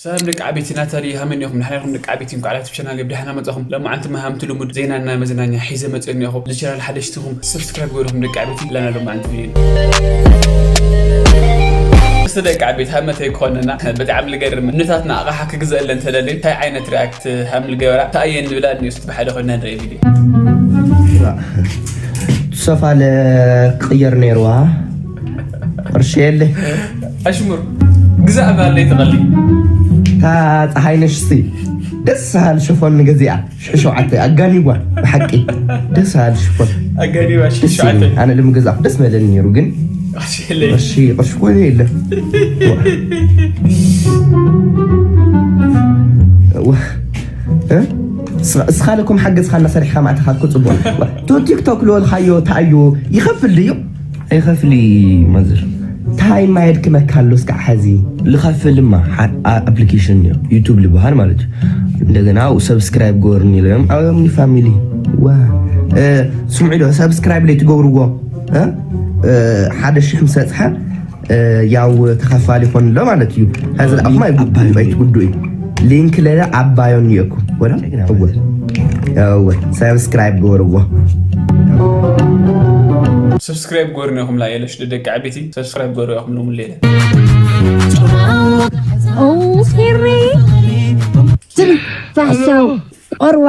ሰላም ደቂ ዓበይቲ ናታሊ ሃመን ኢኹም? ንሕና ኢኹም ደቂ ዓበይቲ እንኳዕ ላይቭ ቻናል ብደሕና መጻኹም። ሎማዓንቲ መሃምቲ ልሙድ ዜናና መዝናኛ ሒዘ መጽእ እኒኹ። እዚ ቻናል ሓደ ሽትኹም ሰብስክራይብ ገይርኹም ደቂ ዓበይቲ ለና ሎማዓንቲ ቪድዮ። እስቲ ደቂ ዓበይቲ ሃመተይ ክኾነና ብጣዕሚ ልገርም። ንታትና ኣቕሓ ክግዘእለን ተደልዩ እንታይ ዓይነት ሪያክት ሃም ልገበራ ተኣየን ንብላ ንስ ብሓደ ኮይና ንርኢ ቪድዮ። ሶፋ ለቅየር ነይርዋ ቅርሺ የለ ኣሽሙር ግዛእ ባለይ ተቐሊ እታ ፀሓይነሽ ሲ ደስ በሃሊ ሽፎን ንገዚኣ ሽሕሸውዓተ ኣጋኒዋ ብሓቂ ደስ በሃሊ ሽፎን ኣጋኒዋ ሽሸዓተ ኣነ ልምገዛእኩ ደስ መለኒ ነይሩ ግን ኣሽለይ ቅርሺ ቅርሺ ኮይኑ የለ እስኻ ለኩም ሓገዝካ እናሰሪሕካ ማዕትኻ እኮ ፅቡቅ ቲክቶክ ልወልካዮ ተኣዩ ይኸፍል ድዩ ኣይኸፍሊ ማዘር እንታይ ማየድ ክመካ ኣሎ እስካዕ ሐዚ ልኸፍልማ ኣፕሊኬሽን ዩ ዩቱብ ልበሃል ማለት እዩ እንደገና ሰብስክራይብ ገበርኒ ኢሎም ኣበምኒ ፋሚሊ ዋ ስምዑ ዶ ሰብስክራይብ ለይ ትገብርዎ ሓደ ሽሕ ምስ በፅሐ ያው ተኸፋሊ ይኾን ኣሎ ማለት እዩ። ሀዚ ኣኹም ኣይጉዱይ ኣይትጉዱይ ሊንክ ለለ ዓባዮ እኒኦኩም ወላ እወ እወ ሳብስክራይብ ገበርዎ። ሰብስክራይብ ጎርኒ ኢኹም ላ የለሽ ደቂ ዓበይቲ ሰብስክራይብ ጎር ኢኹም ሎሙ ሌለ ኦኬሪ ትንፋሰው ቆርዋ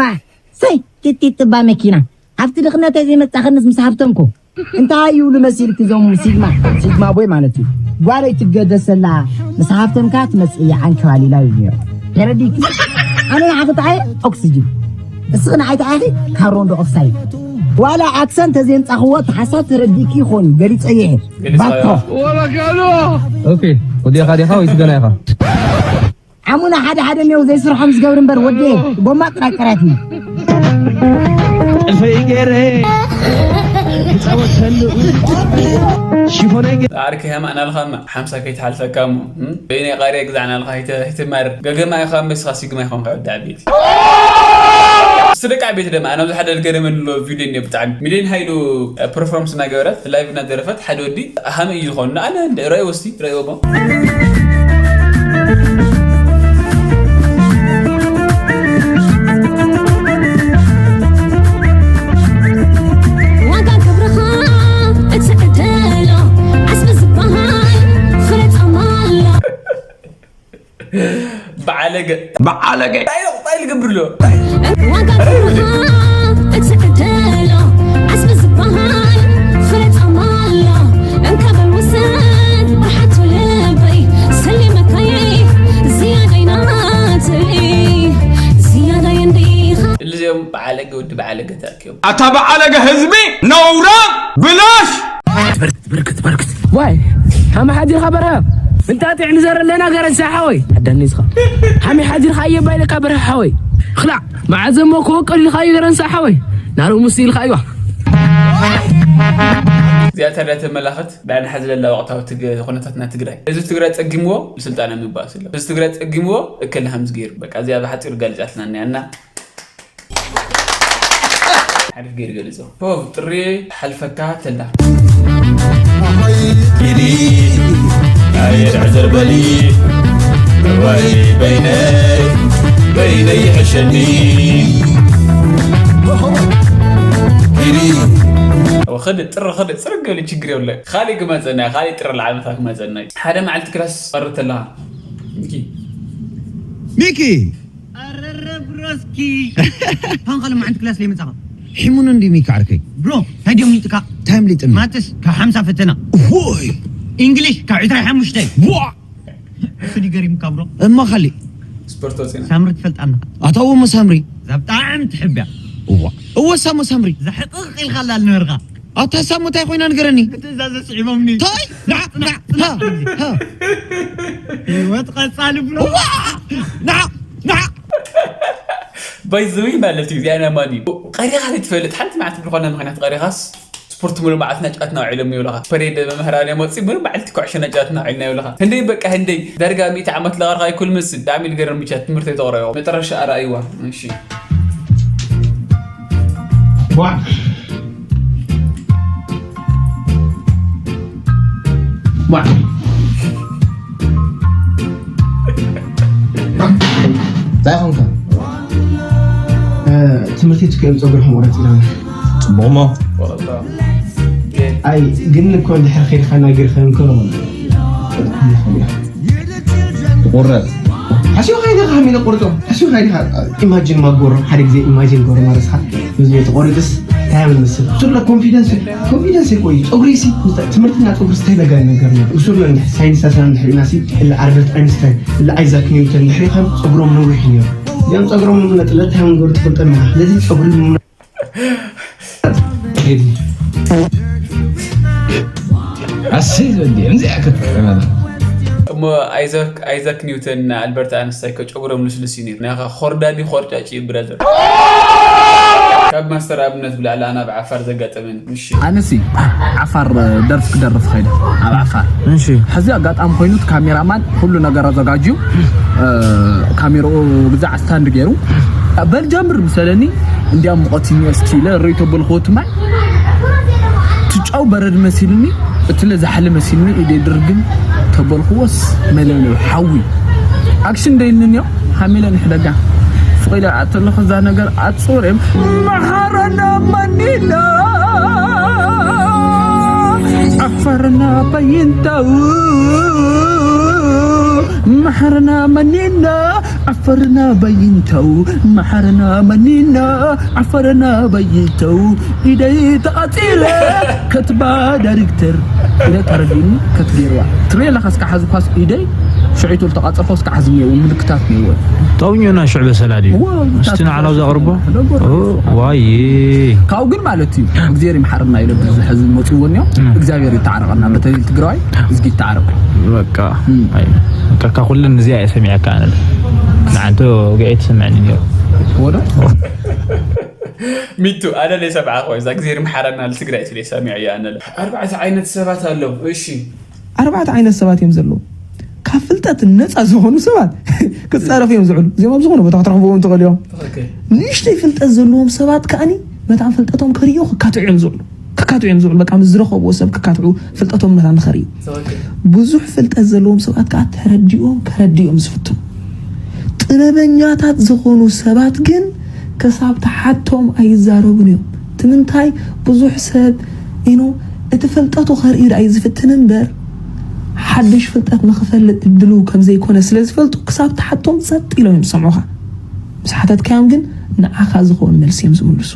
ሰይ ትቲትባ መኪና ኣብቲ ድኽነተይ ዘይመጻኸንስ ምስ ሃብተምኩ እንታይ ይብሉ መሲልክ እዞም ሲግማ ሲግማ ቦይ ማለት እዩ ጓለይ ትገደሰላ ምስ ሃብተምካ ትመጽእ እያ ዓንኪ ዋሊላ እዩ ነይሩ ተረዲእኪ ኣነ ንዓኺ ተዓየ ኦክስጅን እስኺ ንዓይ ተዓይኺ ካርቦን ዳኦክሳይድ ዋላ ኣክሰን ተዘየምጻኽዎ ተሓሳብ ተረዲእኪ ይኾን ገሊጸዮ እየ ባኮ ኦኬ ወዲኻ ዲኻ ወይ ስገና ኢኻ ሓሙና ሓደ ሓደ ኔው ዘይስርሖም ዝገብር እምበር ወዲ ጎማ ጥራይ ጥራያት እዩ ጥልፈይ ገይረ ክፃወተሉ ሽፎነይ ገይረ ዓርኪ ሃማ ናልኻማ ሓምሳ ከይትሓልፈካ እሞ በይነይ ቃርየ ግዛዕ ናልኻ ይትማር ገገማ ኢኻ መስኻ ሲግማ ይኾንካ ወዲ ዓበይቲ እስቲ ደቂ ዓበይቲ ደማ ኣነ ኣብዚ ሓደ ዝገረመኒ ኣሎ ቪድዮ እኒኦ ብጣዕሚ ሚሊዮን ሃይሉ ፐርፎርምስ እናገበረት ላይቭ እናደረፈት ሓደ ወዲ ሃመ እዩ ዝኾኑ ኣነ ረእይዎ እስቲ ረእይዎ እሞ ዋጋ ክብርኻ እትዕደሎ ዓስቢ ዝበሃል ፍረ ጻማ ኣሎ በዓለገ በዓለገ ጣይል ጣይል ገብር ኣሎ ዋጋ ክብርኻ እትዕደሎ ዓስቢ ዝበሃል ፍረ ጻማ ኣሎ እንካ በል ውሰድ ብርሓቱ ልበይ ሰሊመካየ ዝያዳይ ናተይ ዝያዳይ እንዲኻ እልዚኦም በዓለገ ወዲ በዓለገ ተኣኪቦም ኣታ በዓለገ ህዝቢ ነውራ ብላሽ ዋይ ሓሚ ሓዲርካ በርሀ እንጣጢዕ ንዘረለና ገረንሳ ሓወይ ኣዳኒ ዝኻ ሓሚ ሓዲርካ እየባ ኢለካ በርሀ ሓወይ ክላዕ መዓዘ እሞ ክወቀል ኢልካ እዩ ገረንሳ ሓወይ ናሩ ምስ ኢልካ እዩዋ እዚኣ ተዳ ተመላኸት ዳንሓ ዝለላ ወቅታዊ ትግ- ኩነታትና ትግራይ ህዝቢ ትግራይ ፀጊምዎ ስልጣን ምባል ስለ ህዝቢ ትግራይ ፀጊምዎ እከለ ከምዚ ገይሩ በቃ እዚኣ ብሓፂሩ ጋሊፃትና እኒኣ እና ሓሪፍ ገይሩ ገሊፆ ፖቭ ጥሪ ሓልፈካ ተላ ኪዲ ኣየድዕዘር በሊ እዋይ በይነይ በይነይ ይሕሸኒ ኪዲ ክድ ጥሪ ክድ ፅርግ ገሊ ችግር የብለ ካሊእ ክመፀና እዩ ካሊእ ጥሪ ለዓመታ ክመፀና እዩ ሓደ መዓልቲ ክላስ ቀርብ ተለካ ሚኪ ሚኪ ኣረረ ብሮስኪ ታንኻለ መዓንቲ ክላስ ለይመጻኻ ሕሙን እንዲ ሚኪ ዓርከይ ብሮ እንታይ ድዮም ሚጥካ ታይም ሊጥም ማትስ ካብ ሓምሳ ፈተና ሆይ እንግሊሽ ካብ ዕስራ ሓሙሽተ ዋ እሱ ድዩ ገሪምካ ብሮ እማ ካሊእ ስፖርት ወፂና ሳምሪ ትፈልጣና ኣታ እወ እሞ ሳምሪ እዛ ብጣዕሚ ትሕብያ እዋ እወ ሳሞ ሳምሪ ዘሕቅቕ ኢልካ ኣላ ልነበርካ ኣታ ሳሞ እንታይ ኮይና ንገረኒ ትእዛዘ ስዒቦምኒ ታይ ና ና ና ሃ ህይወት ቀጻሊ ብሎ ና ና ባይዘዊ ማለት እዩ እዚኣ ናይ ማን እዩ ቀሪኻ ዘይትፈልጥ ሓንቲ መዓልቲ ብዝኾነ ምክንያት ቀሪኻስ ስፖርት ሙሉ መዓልትና ጫትና ውዒሎም ይብለኻ ፐሬድ መምህራን እዮም ወፂ ሙሉ መዓልቲ ኩዕሾና ጫትና ውዒልና ይብለኻ ህንደይ በቃ ህንደይ ዳርጋ ሚእቲ ዓመት ለቐርኻ ይኩል ምስ ብጣዕሚ ልገርም ብቻ ትምህርተይ ተቕረዮ መጨረሻ ኣረኣይዋ እሺ ዋ ዋ ኣይኮንካ ትምህርቲ ትክእል ፀጉርኩም ቁረፅ ኢሎም። ፅቡቕሞ። ኣይ ግን እኮ እንድሕር ከይድካ ናጊርካዮም እኮ ትቑረፅ። ሓሲብካ ኢኻ ከሚለ ቁርጦ ሓሲብካ ኢኻ። ኢማጂን ማጎሮ ሓደ ግዜ ኢማጂን ጎሮ ማለትካ እዚ ተቆሪጥስ እንታይ ምስል ሱላ ኮንፊደንስ ኮንፊደንስ ይቆይ ፀጉሪ ሲ ትምህርትና ፀጉሪ ስታይ ነገር ነገር ነው። እሱ ሳይንስ ኣሳን ሕናሲ እለ ኣልበርት ኣይንስታይን እለ ኣይዛክ ኒውተን ድሕሪኻ ፀጉሮም ነዊሕ ነይሩ። እዚኦም ፀጉሮም ነጥለት ሃንጎር ትፈልጠና ስለዚ ፀጉሪ ኣሰይ ዘወዲ እንዚኣ ክትጥዕመላ። እሞ ኣይዛክ ኒውተን እና ኣልበርት ኣንስታይ ከ ጨጉሮም ልስልስ እዩ ነይሩ ናኻ ኾርዳዲ ኾርጫጭ እዩ ብረዘር። ካብ ማስተር ኣብነት ብላዕሊ ኣና ብዓፋር ዘጋጠመን ምሽ። ኣነሲ ዓፋር ደርፍ ክደርፍ ኸይደ ኣብ ዓፋር። እሺ። ሕዚ ኣጋጣሚ ኮይኑ እቲ ካሜራማን ኩሉ ነገር ኣዘጋጅዩ ካሜራኡ ግዛዕ ስታንድ ገይሩ በል ጀምር ምሰለኒ። እንዲያም ሙቐት እኒኦ እስቲ ኢለ ርእይቶ በልክዎ ትማይ ትጫው በረድ መሲልኒ። እቲ ለዛሕሊ መሲልኒ ኢደ ድርግም ተበልክዎስ መለለዩ ሓዊ ኣክሽን ደይልንዮ ሃሚለ ንሕደጋ ፍቂለ ኣተለኹ እዛ ነገር ኣፅውር እዮም። መሓረና መኒና ዓፈርና በይንተው መሓረና መኒና ዓፈርና በይንተው መሓረና መኒና ዓፈርና በይንተው ኢደይ ተቓፂለ ከትባ ዳይሬክተር ኢለ ተረዲኒ ከትገይርዋ ትሪኦ ኣለካ እስካ ሓዚ ኳስ ኢደይ ሽዒቱ ዝተቓፀልኮ እስካ ሓዚ እኒኦ ምልክታት እኒዎ ተውኞና ሽዕ በሰላ ድዩ እዎ፣ እስቲ ንዓና ዘቕርቦ ደጎ። ዋይ ካብኡ ግን ማለት እዩ እግዚኣብሔር ይምሓረና ኢለ ብዙሕ ህዝቢ መፅዎ እኒኦ እግዚኣብሔር ይተዓረቀና በተለይ ትግራዋይ እዝጊ ይተዓረቅ በቃ ኣይ፣ በቃ ካብ ኩለን እዚኣ እየ ሰሚዐካ ኣነ ንዓንተ ወግዒ ትስምዐኒ ነይሩ ወዶ ሚቱ ኣነ ለይ ሰብዓ ኮ እዛ እግዚኣብሔር ይምሓረና ንትግራይ ስለ ሰሚዐ እየ ኣነ ኣርባዕተ ዓይነት ሰባት ኣለዉ እሺ ኣርባዕተ ዓይነት ሰባት እዮም ዘለዉ። ካብ ፍልጠት ነፃ ዝኾኑ ሰባት ክፃረፉ እዮም ዝውዕሉ። እዚኦም ኣብ ዝኾነ ቦታ ክትረኽብዎም ትኽእሉ እዮም። ንእሽተይ ፍልጠት ዘለዎም ሰባት ከኣኒ መታን ፍልጠቶም ከርእዮ ክካትዑ እዮም ዝውዕሉ። ክካትዑ እዮም ዝውዕሉ። በቃ ምስ ዝረኸብዎ ሰብ ክካትዑ ፍልጠቶም መታን ንኸርእዩ። ብዙሕ ፍልጠት ዘለዎም ሰባት ከዓ ተረዲኦም ከረድኦም ዝፍትኑ። ጥበበኛታት ዝኾኑ ሰባት ግን ክሳብ ተሓቶም ኣይዛረቡን እዮም። እቲ ምንታይ ብዙሕ ሰብ ኢኖ እቲ ፍልጠቱ ከርኢ ዳኣ እዩ ዝፍትን እምበር ሓድሽ ፍልጠት ንኽፈልጥ እድሉ ከም ዘይኮነ ስለ ዝፈልጡ ክሳብ ተሓቶም ጸጥ ኢሎም እዮም ዝሰምዑኻ። ምስ ሓተትካዮም ግን ንዓኻ ዝኸውን መልሲ እዮም ዝምልሱ።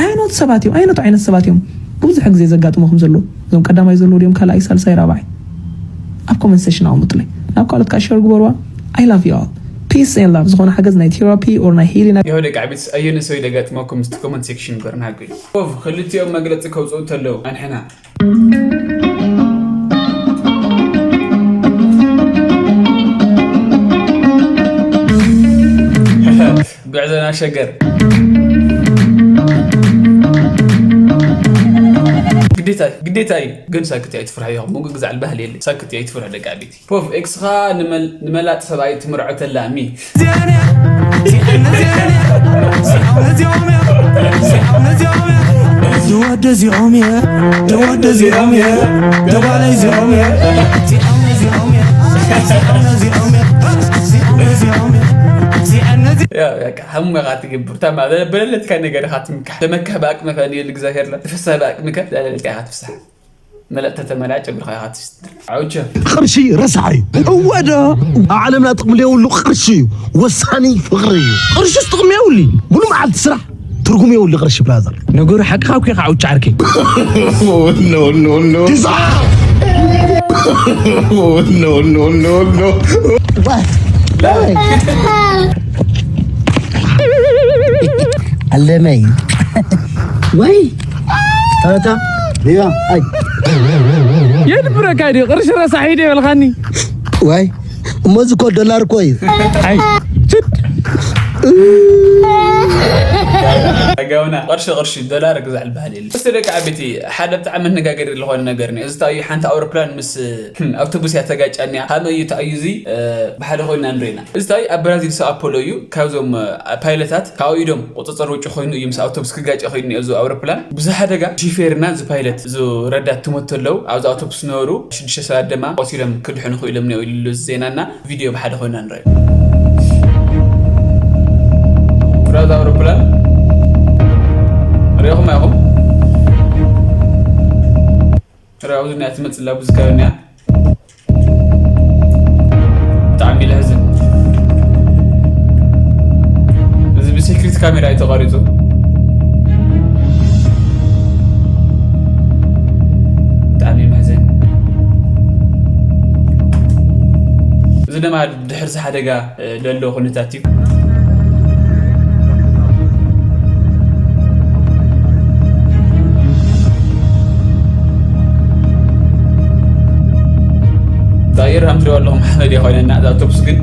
ኣይኖት ሰባት እዮም ኣይነቱ ዓይነት ሰባት እዮም ብዙሕ ግዜ ዘጋጥሞኹም ዘሎ እዞም ቀዳማይ ዘለዎ ድዮም ካልኣይ ሳልሳይ ራብዓይ ኣብ ኮመንት ሴሽን ኣቐምጡለይ ናብ ካልኦት ከዓ ሸር ግበርዋ I love you all peace and love ዝኾነ ሓገዝ ናይ ቴራፒ or ናይ ሂሊ ናይ የሆ ደቂ ዓቢት ኣየነ ሰው ይደጋጥመኩም ምስቲ ኮመንት ሴክሽን ገርና ሃገዩ ኦቭ ክልቲኦም መግለፂ ከውፅኡ ተለው ኣንሕና ጉዕዞና ሸገር ግዴታ ግዴታ እዩ ግን ሳክት ኣይትፍርሕ እዮም ምግግዛዕ ልባህል የለ ሳክት ኣይትፍርሕ ደቂ ዓቢት ፖፍ ኤክስኻ ንመላጥ ሰብኣይ ትምርዖ ተላ ሚ ዝወደ ዚኦም እየ ዝወደ ዚኦም እየ ደባላይ ዚኦም እየ ሃሙኻ ትገብር ታማ በለለትካ ነገር ኢኻ ትምካሕ ተመካሕ ብኣቅምካ ንየ እግዚኣብሄርና ትፍሳህ ብኣቅምካ ላለልካ ኢኻ ትፍሳሕ መለጥ ተተመልያ ጨጉርኻ ኢኻ ትስትር ዓውቸ ቅርሺ ረሳሕ እዩ እወ ዶ ኣብ ዓለምና ጥቕሚ ዘይብሉ ቅርሺ እዩ ወሳኒ ፍቕሪ እዩ ቅርሽስ ጥቕሚ የብሉ ሙሉ መዓልቲ ስራሕ ትርጉም የብሉ ቅርሺ ብራዘር ነገሩ ሓቂ ካብ ኬኻ ዓውቸ ዓርከይ ኣለመይ ወይ የድብረካ ድዩ ቅርሺ ረሳሒ ዶ ይበልካኒ ዋይ እሞ እዚ እኮ ዶላር እኮ እዩ ጋውና ቅርሺ ቅርሺ ዶላር ግዛዕ ልበሃል የለ እስቲ ደቂ ዓበይቲ ሓደ ብጣዕሚ መነጋገሪ ዝኾነ ነገር እዩ እዚ ታዩ ሓንቲ ኣውሮፕላን ምስ ኣውቶቡስ እያ ተጋጫ እኒኣ ሃመ እዩ ተኣዩ እዚ ብሓደ ኮይና ንሪና እዚ ታዩ ኣብ ብራዚል ሰው ኣፖሎ እዩ ካብዞም ፓይለታት ካብ ኢዶም ቁፅፅር ውጭ ኮይኑ እዩ ምስ ኣውቶቡስ ክጋጨ ኮይኑ እዚ ኣውሮፕላን ብዙሕ ሓደጋ ሺፌርና እዚ ፓይለት እዚ ረዳት ትሞት ተለው ኣብዚ ኣውቶቡስ ዝነበሩ ሽዱሽተ ሰባት ድማ ቆሲሎም ክድሕኑ ክኢሎም ነው ኢሉ ዜናና ቪድዮ ብሓደ ኮይና ንረዩ እያ ትመፅላ ብዙ ከባቢ እኒኣ። ብጣዕሚ ለሕዝን። እዚ ብሴክሪት ካሜራ እዩ ተቐሪፁ። ብጣዕሚ መሕዘን። እዚ ድማ ድሕሪ እዚ ሓደጋ ዘሎ ኩነታት እዩ። ዛየር ከም ትሪኦ ኣለኹም ሓመድ እየ ኮይነና። እዛ ኣውቶቡስ ግን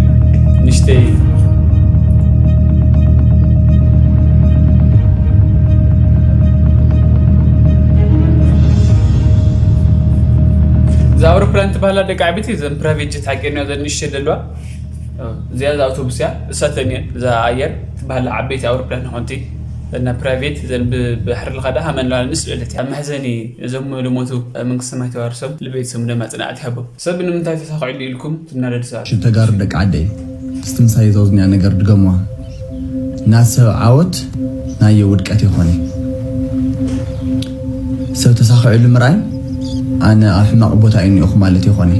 ንሽተይ እዛ ኣውሮፕላን ትበሃላ ደቂ ዓበይቲ ዘን ፕራይቬት ጀት ሓቂ እኒኦ ዘን ንሽተይ ዘለዋ እዚኣ እዛ ኣውቶቡስ እያ። እሳተን እየን እዛ ኣየር ትበሃል ዓበይቲ ኣውሮፕላን ንኾንቲ እና ፕራይቬት ዘን ብባሕሪ ልኻዳ ሃመን ለዋለ ንስ ልዕለት እያ። መሕዘኒ እዞም ዝሞቱ መንግስቲ ሰማይ ተዋርሶም ልቤተሰብ ድማ ጽንዓት ይሃቦም። ሰብ ንምንታይ ተሳኺዕሉ ኢልኩም ትናደዱ ሰባት? ሽተጋሩ ደቂ ዓደይ እስቲ ምሳይ ዘውዝኒያ ነገር ድገሙዋ። ናይ ሰብ ዓወት ናዮ ውድቀት ይኾነ። ሰብ ተሳኺዕሉ ምርኣይ ኣነ ኣብ ሕማቕ ቦታ እዩ እኒኦኹ ማለት ይኾነ።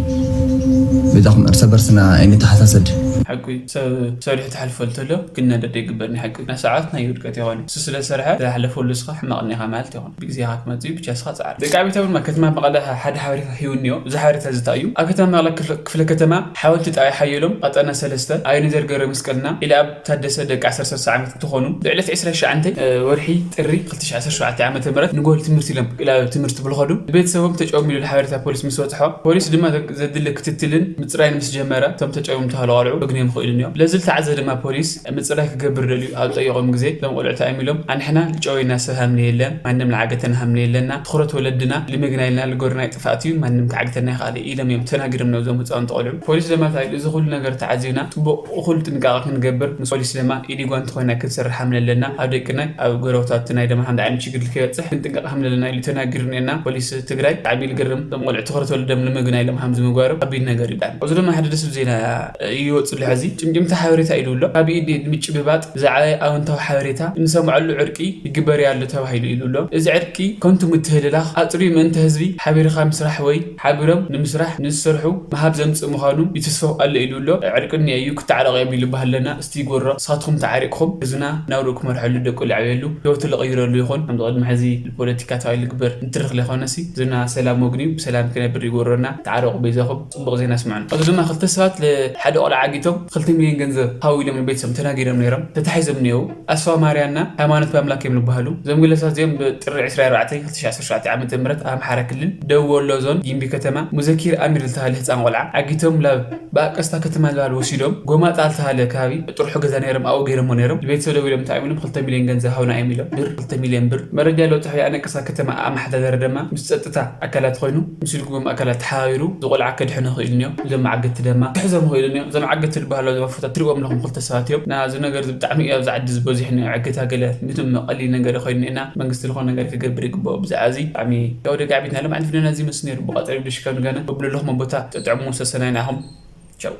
በጃኹም እርሰ በርስና ኣይንተሓሳሰድ። ሓቂ ሰብ ሰሪሑ ተሓልፎ እንተሎ ክናደድ ይግበር። ናይ ሓቂ ናይ ሰዓት ናይ ውድቀት ይኾነ። እሱ ስለ ዝሰርሐ ዝሓለፈሉ እስኻ ሕማቕ እኒኻ ማለት ይኾነ። ብግዜኻ ክመጽእ እዩ፣ ብቻ እስኻ ጻዕር። ደቂ ዓበይቲ እውን ከተማ መቐለ ሓደ ሓበሬታ ሂቡ እኒኦ። እዚ ሓበሬታ እዚ እንታይ እዩ? ኣብ ከተማ መቐለ ክፍለ ከተማ ሓወልቲ ጣብያ ሓየሎም ቀጠና ሰለስተ ኣየነዘር ገብረ መስቀልና ኢለ ኣብ ታደሰ ደቂ ዓሰርተ ሰለስተ ዓመት እንትኾኑ ብዕለት ዕስራ ሸዓተ ወርሒ ጥሪ ክልተ ሺሕ ዓሰርተ ሸውዓተ ዓመተ ምህረት ንጎል ትምህርቲ ኢሎም ናብ ትምህርቲ ብልኸዱ ቤተሰቦም ተጨውም ኢሉ ሓበሬታ ፖሊስ ምስ በፅሖ ፖሊስ ድማ ዘድሊ ክትትልን ምፅራይን ምስ ጀመረ እቶም ተጨውም ተሃሉ ቆልዑ በግንዮም ይኽእሉን እዮም። ለዚ ዝተዓዘ ድማ ፖሊስ ምፅራይ ክገብር ደልዩ ኣብ ጠየቖም ግዜ እዞም ቆልዑ እንታይ እዮም ኢሎም ኣንሕና ልጨወይና ሰብ ሃምኒ የለን ማንም ልዓገተና ሃምኒ የለና ትኹረት ወለድና ልመግና ኢልና ልጎርና ጥፍኣት እዩ ማንም ክዓግተና ይኽእል ኢሎም እዮም ተናጊሮም ነዞም ህፃውንቲ ቆልዑ። ፖሊስ ድማ እንታይ ኢሉ እዚ ኩሉ ነገር ተዓዚብና ፅቡቕ እኹል ጥንቃቐ ክንገብር ምስ ፖሊስ ድማ ኢድ ጓንቲ ኮይና ክንሰርሕ ኣለና። ኣብ ደቅና ኣብ ጎረቤታትና ድማ ሓምድ ዓይነት ሽግር ከይበፅሕ ክንጥንቀቕ ኣለና ኢሉ ተናጊሩ እኒኤና። ፖሊስ ትግራይ ብጣዕሚ ልግርም እዞም ቆልዑ ትኹረት ወለዶም ልምግና ኢሎም ሓምዚ ምግባሮም ከቢድ ነገር ይብላል። እዚ ድማ ሓደ ደስ ዜና ይወፅሉ ሕዚ ጭምጭምታ ሓበሬታ ኢሉ ኣሎ ካብ ኢድ ምጭብባጥ ዝዓበየ ኣወንታዊ ሓበሬታ እንሰምዐሉ ዕርቂ ይግበር ኣሎ ተባሂሉ ኢሉ ኣሎ። እዚ ዕርቂ ከንቱ ምትህልላኽ ኣፅርዩ ምእንቲ ህዝቢ ሓቢርኻ ምስራሕ ወይ ሓቢሮም ንምስራሕ ንዝሰርሑ ምሃብ ዘምፅእ ምዃኑ ይትስፎ ኣሎ ኢሉ ኣሎ። ዕርቂ እኒኦ እዩ ክተዓረቑ እዮም ኢሉ በሃለና እስቲ ይጎሮ ንስኻትኩም ተዓሪቕኩም ህዝብና ናብርኡ ክመርሐሉ ደቁ ልዕብየሉ ህይወቱ ልቕይረሉ ይኹን ከምዚ ቅድሚ ሕዚ ፖለቲካ ተባሂሉ ዝግበር እንትርኽ ለይኮነሲ ህዝብና ሰላም ወግን እዩ ብሰላም ክነብር ይጎሮና ተዓረቑ በይዛኹም። ፅቡቕ ዜና ስምዑን። ኣብዚ ድማ ክልተ ሰባት ሓደ ቆልዓ ዓጊቶም ክልተ ሚልዮን ገንዘብ ሃቡ ኢሎም ንቤተሰብ ተናጊሮም ነይሮም ተታሒዞም ነይሩ። ኣስፋው ማርያና ሃይማኖት ኣምላክ እዮም ዝበሃሉ። እዞም ግለሰባት እዚኦም ብጥሪ ዕስራ ኣርባዕተ ክልተ ሺሕ ዓሰርተ ሸውዓተ ዓመተ ምህረት ኣብ ኣምሓራ ክልል ደቡብ ወሎ ዞን ጊምቢ ከተማ ሙዘኪር ኣሚር ዝተባህለ ህፃን ቆልዓ ዓጊቶም ላብ ብኣቀስታ ከተማ ዝበሃል ወሲዶም ጎማጣ ዝተባህለ ከባቢ ጥርሑ ገዛ ነይሮም ኣብኡ ገይሮሞ ነይሮም። ንቤተሰብ ደዊሎም እንታይ እዮም ኢሎም ክልተ ሚልዮን ገንዘብ ሃቡና እዮም ኢሎም ብር ክልተ ሚልዮን ብር መረጃ ለውፅሑ የኣነቀሳ ከተማ ኣመሓዳደሪ ድማ ምስ ፀጥታ ኣካላት ኮይኑ ምስ ልጉቦም ኣካላት ተሓባቢሩ ዝቆልዓ ከድሕኖ ክኢሉ እዮም። እዞም መዓገቲ ድማ ክሕዞም ክኢሉ እዮም። እዞም ዓገቲ ዝበሃሉ እዞም ኣፎታት ትሪእዎም ኣለኹም ክልተ ሰባት እዮም። ናዚ ነገር እዚ ብጣዕሚ እዩ ኣብዚ ዓዲ ዝበዝሕ ነው ዕገታ ገለ ምትም ቀሊል ነገር ኮይኑ እና መንግስቲ ዝኾነ ነገር ክገብር ይግባኦ። ብዛዕባ እዚ ብጣዕሚ ያው ደጋቢትና ሎም ዓንት ቪድዮና እዚ መስል ነይሩ ብቐፀሪ ብድሽከም ገነ ብብሉ ኣለኹም ቦታ ጥጥዕሙ ሰሰናይ ናኹም ቻው።